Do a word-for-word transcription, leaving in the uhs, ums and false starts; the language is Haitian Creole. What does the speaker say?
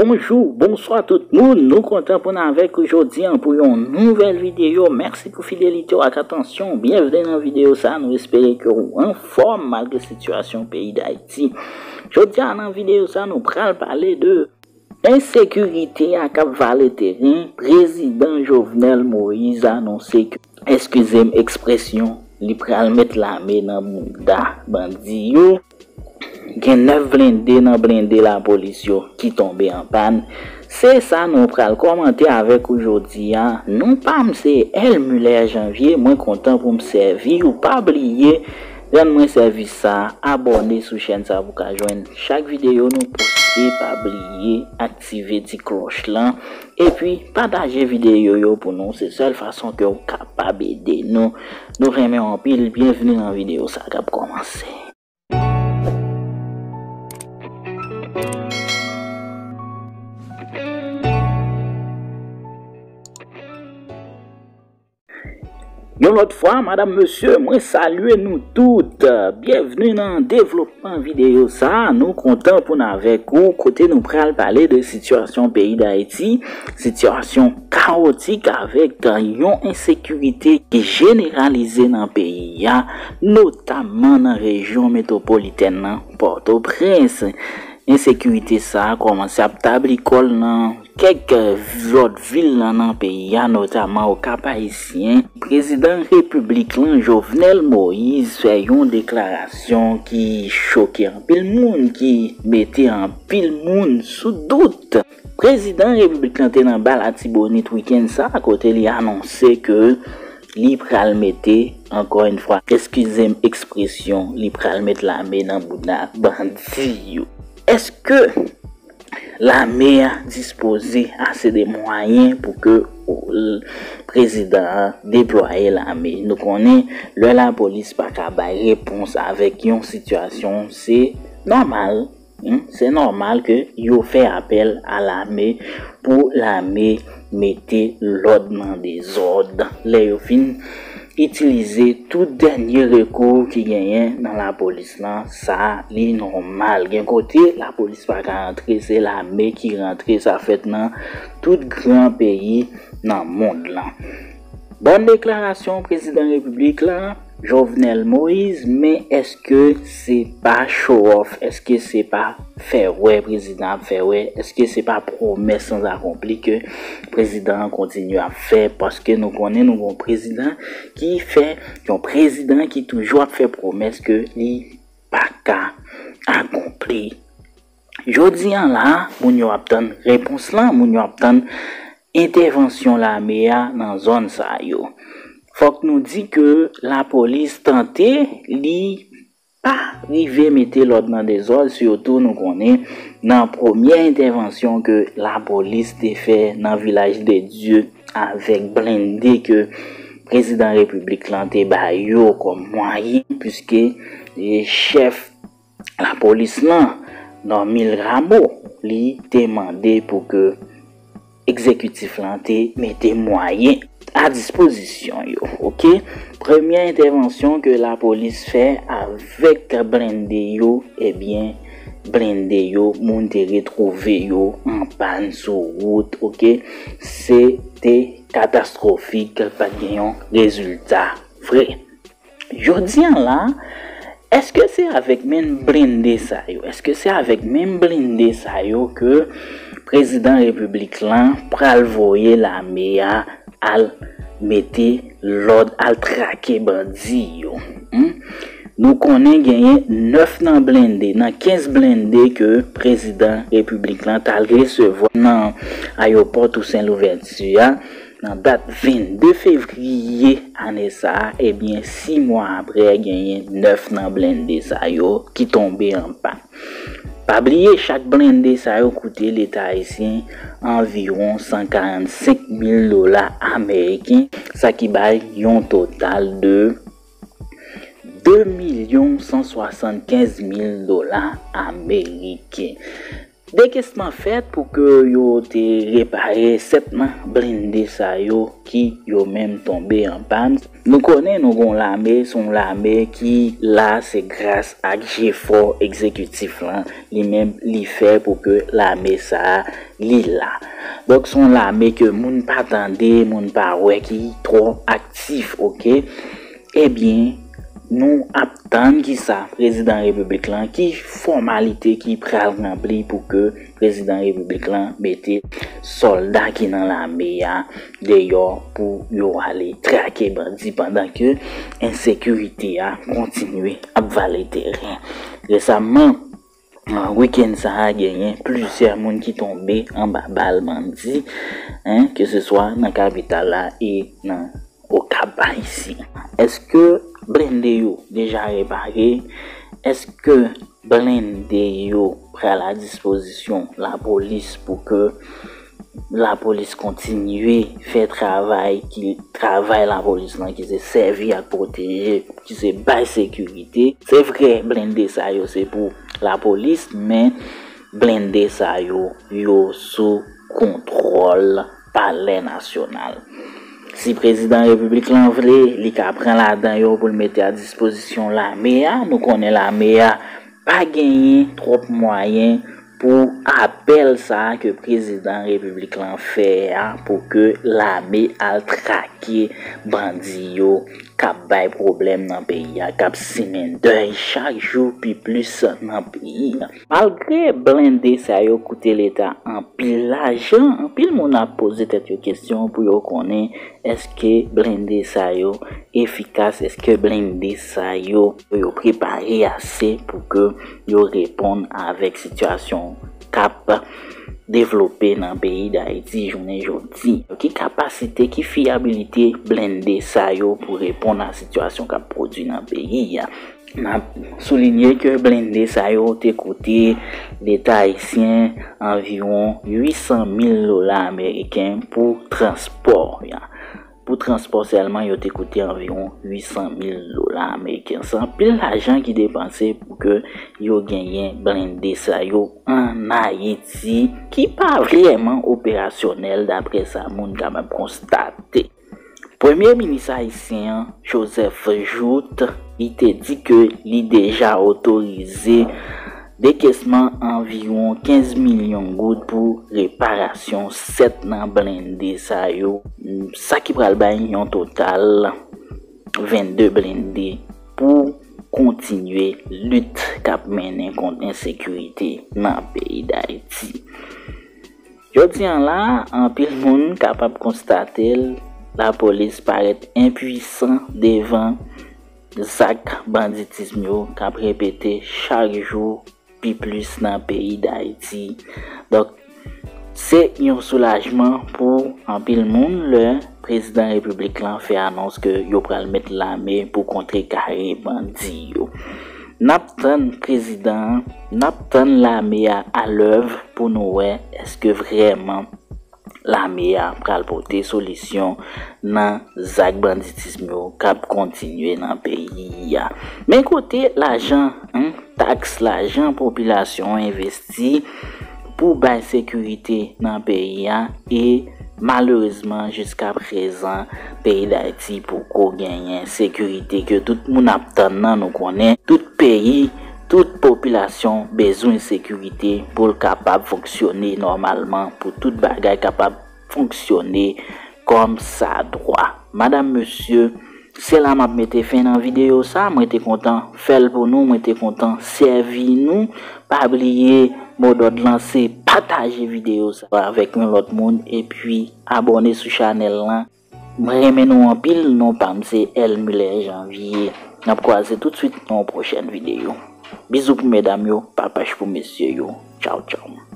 Bonjou, bonswa tout moun. Nou kontan pou n avèk ou jodi a pou yon nouvèl videyo. Mèsi pou fidelite w ak atansyon w. Byenvni nan videyo sa. Nou espere ke w anfòm malgre sitiyasyon peyi Dayiti. Jodi a nan videyo sa, nou pral pale de ensekirite a k ap vale teren. Prezidan Jovenel Moïse anonse ke, eskize m ekspresyon, li pral met lame nan bouda bandi yo. Gen nèf blende nan blende lapolis yo ki tonbe an pàn. Se sa nou pral kòmante avèk ou jodi a. Non pa m se Elmuler Janvier, mwen kontan pou m sèvi ou. Pa bliye, rann mwen sèvis sa, abòne sou chèn sa pou w ka jwenn chak videyo nou poste. Pa bliye aktive ti klòch lan. Epi, pataje videyo yo pou nou. Se sèl fason ke w kapab ede nou. Nou renmen w anpil. Byenvni nan videyo sa k ap kòmanse. Yon lòt fwa, madanm, mesye, mwen salye nou tout. Byenvni nan devlopman videyo sa. Nou kontan pou n avèk ou, kote nou pral pale de sitiyasyon peyi Dayiti, sitiyasyon kawotik avèk yon ensekirite ki jeneralize nan peyi a, notamman nan rejyon metwopolitèn nan, Pòtoprens. Ensekirite sa a kòmanse ap tabli kò l nan kèk lòt vil nan, nan peyi a, notamman o Kap Ayisyen. Prezidan repiblik lan, Jovenel Moïse, fè yon deklarasyon ki choke anpil moun, ki mete anpil moun sou dout. Prezidan repiblik lan te nan ba Latibonit wikenn sa a, kote li anonse ke li pral mete, ankò yon fwa, eskize m ekspresyon, li pral met lame nan bouda bandi yo. Èske lame a dispoze ase de mwayen pou ke, o, l-, prezidan an deplwaye lame? Nou konnen lè lapolis pa ka bay repons avèk yon sitiyasyon, se nòmal, hmm, se nòmal ke yo fè apèl a lame pou lame mete lòd nan dezòd. Lè yo fin itilize tout dènye rekou ki genyen nan lapolis lan, sa li nòmal. Gen kote lapolis pa ka rantre, se lame ki rantre. Sa fèt nan tout gran peyi nan mond lan. Bòn deklarasyon prezidan repiblik la, Jovenel Moïse, men èske se pa show off? Èske se pa fè wè prezidan ap fè wè? Èske se pa pwomès sanzakonpli ke prezidan an kontinye ap fè? Paske nou konnen nou gon prezidan ki fè, yon prezidan ki toujou ap fè pwomès ke li pa ka akonpli. Jodi an la, moun yo ap tann repons lan, moun yo ap tann entèvansyon lame a nan zòn sa yo. Fòk nou di ke lapolis tante, li pa rive mete lòd nan dezòd, sitou nou konnen nan premyè entèvansyon ke lapolis te fè nan Vilaj de Dye avèk blende ke prezidan repiblik lan te ba yo kòm mwayen, piske, e, chèf lapolis lan, Normil Rameau, li te mande pou ke egzekitif lan te mete mwayen a dispozisyon yo, oke? Premyè entèvansyon ke lapolis fè avèk blende yo, ebyen, blende yo, moun te retwouve yo an pàn sou wout, oke? Se te katastwofik, pa t gen yon rezilta vre. Jodi an la, èske se avèk menm blende sa yo? Èske se avèk menm blende sa yo ke prezidan repiblik lan pral voye lame a al mete lòd, al trake bandi yo? Hmm? Nou konnen genyen nèf nan blende, nan kenz blende ke prezidan repiblik lan t al resevwa nan ayewopò Tousen Louvèti a, nan dat vennde fevriye ane sa a, ebyen, sis mwa apre, genyen nèf nan blende sa yo ki tonbe an pàn. Pa bliye, chak blende sa yo koute Leta ayisyen anviwon san karannsenk mil dola ameriken, sa ki bay yon total de de milyon san swasannkenz mil dola ameriken. Dekesman fèt pou ke yo te repare sèt nan blende sa yo ki yo menm tonbe an pàn. Nou konnen nou gon lame, se yon lame ki la, se gras ak jefò egzekitif lan, li menm li fè pou ke lame sa a li la. Donk se yon lame ke moun pa tande, moun pa wè ki twò aktif, oke? Ebyen, nou ap tann kisa prezidan repiblik lan, ki fòmalite ki pral ranpli pou ke prezidan repiblik lan mete sòlda ki nan lame a deyò pou yo ale trake bandi pandan ke ensekirite a kontinye ap vale teren. Resaman, wikenn sa a, genyen plizyè moun ki tonbe anba bal bandi, en, ke se swa nan kapital la e nan Okap Ayisyen. Èske blende yo deja repare? Èske blende yo pral a dispozisyon lapolis pou ke lapolis kontinye fè travay ki, travay lapolis lan ki se sèvi ak pwoteje, ki se bay sekirite? Se vre, blende sa yo se pou lapolis, men blende sa yo, yo sou kontwòl Palè Nasyonal. Si prezidan repiblik lan vle, li ka pran ladan yo pou l mete a dispozisyon lame a. Nou konnen lame a pa genyen twòp mwayen pou apèl sa a ke prezidan repiblik lan fè a, pou ke lame al trake bandi yo k ap bay pwoblèm nan peyi a, k ap simen dèy chak jou pi plis nan peyi a. Malgre blende sa yo koute Leta anpil lajan, anpil moun ap poze tèt yo kesyon pou yo konnen èske blende sa yo efikas, èske blende sa yo, yo prepare ase pou ke yo reponn avèk sitiyasyon k ap devlope nan peyi Dayiti jounen jodi. Ki kapasite, ki fiyabilite blende sa yo pou reponn a sitiyasyon k ap pwodui nan peyi a? N ap soulinye ke blende sa yo te koute Leta ayisyen anviwon uit san mil dola ameriken pou transpò a. Pou transpò sèlman, yo te koute anviwon uit san mil dola ameriken. Se anpil lajan ki depanse pou ke yo genyen blende sa yo ann Ayiti, ki pa vrèman operasyonèl, daprè sa moun kapab konstate. Premye minis ayisyen an, Joseph Jouthe, li te di ke li deja otorize dekesman anviwon kenz milyon goud pou reparasyon sèt nan blende sa yo, sa ki pral bay yon total vennde blende pou kontinye lit k ap mennen kont ensekirite nan peyi Dayiti. Jodi a la, anpil moun kapab konstate l, lapolis parèt enpwisan devan zak banditism yo k ap repete chak jou pi plis nan peyi Dayiti. Donk, se yon soulajman pou anpil moun lè prezidan repiblik lan fè anons ke yo pral met lame pou kontrekare bandi yo. N ap tann prezidan an, n ap tann lame a alèv pou nou wè èske vrèman lame a pral pote solisyon nan zak banditism yo k ap kontinye nan peyi a. Men kote lajan, en, taks, lajan popilasyon an envesti pou bay sekirite nan peyi a, e malerezman, jiska prezan, peyi Dayiti poko genyen sekirite ke tout moun ap tann nan. Nou konnen tout peyi, tout popilasyon bezwen sekirite pou l kapab fonksyone nòmalman, pou tout bagay kapab fonksyone kòmsadwa. Madanm, mesye, se la m ap mete fen nan videyo sa. Mwen te kontan fè l pou nou, mwen te kontan sèvi nou. Pa bliye, modòd lan se pataje videyo sa avèk yon lòt moun, epi abòne sou chanèl lan. Mwen renmen nou anpil, non pa m se Elmuler Janvier. N ap kwaze toutswit nan yon pwochèn videyo. Bizou pou medam yo, papach pou mesye yo. Tchaw, tchaw.